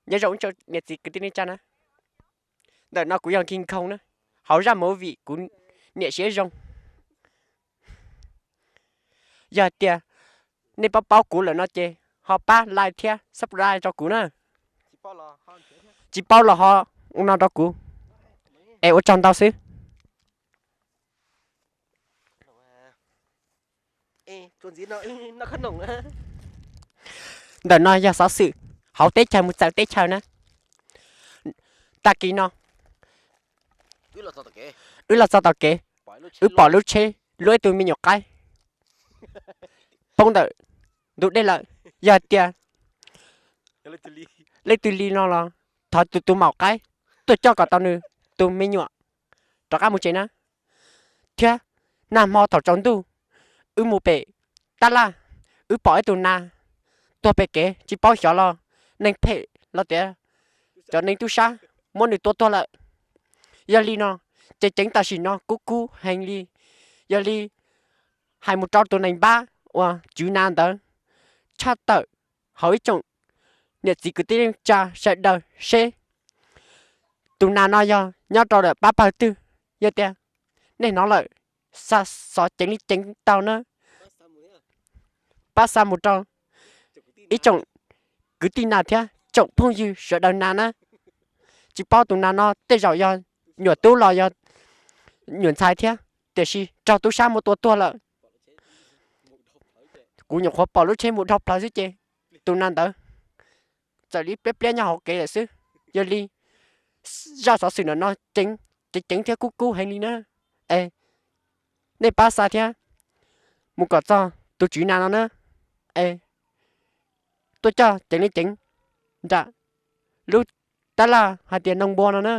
Nyob zoo niam txiv kwv tij neej tsa na. Ntawm no kuv yog King Kong na. Hauv zaj movie kuv niam siab zoo. Yog hais tias nej paub paub kuv lawm no ces ho pab like thiab subscribe rau kuv na. Tsis paub los ho ua no rau kuv. Es ua tsaug ntau xwb. Ntawm no yog xov xwm hauv teb chaws mus txawv teb chaws na. Tag kis no wb los txog tom kev, wb pom lub tsheb luab ib tug me nyuam qaib poob ntawm ntug dej lawm. Yog hais tias leej twg li no los thov tus tus maum qaib tuaj coj kom tau nws tus me nyuam rov qab mus tsev na. Thiab nag hmo thaum tsaus ntuj, wb mus pem tab laj, wb pom ib tug nas tuag pem kev tsis paub xyov los neeg phem los tias cov neeg tub sab muab nws tua tuag lawm. Yog li no, ces ceev tam sim no kub kub heev li. Yog li hais mus rau tus neeg npab uas tswv nas ntawd, tshaj tawm hauv ib tsoom niam txiv kwv tij neej tsa sawv daws seb tus nas no yog nyob rau lawm pab pawg twg. Yog tias nej hnov lawm, xa xov ceev li ceev tau na, pab xa mus rau ib tsoom kwv tij nas thiab tsoom phooj ywg sawv daws nas na. Tsis paub tus nas no tej zaum yog nyuam tub los yog nyuam ntxhais thiab, tiam sis raug tub sab muab tua tuag lawm. Kuv nyuam qhuav pom lub tsheb mus dhau plaws xwb ces tus nas ntawd txawm li pliab pliab nyob hauv kev lawm xwb. Yog li zaj xov xwm ntawm no ceev, ceev ceev thiab kub kub heev li na. Es nej pab xa thiab mus kom txog tus tswv nas no na. Es tuaj coj ceev li ceev nram lub tab laj hais tias Noo Npua no na.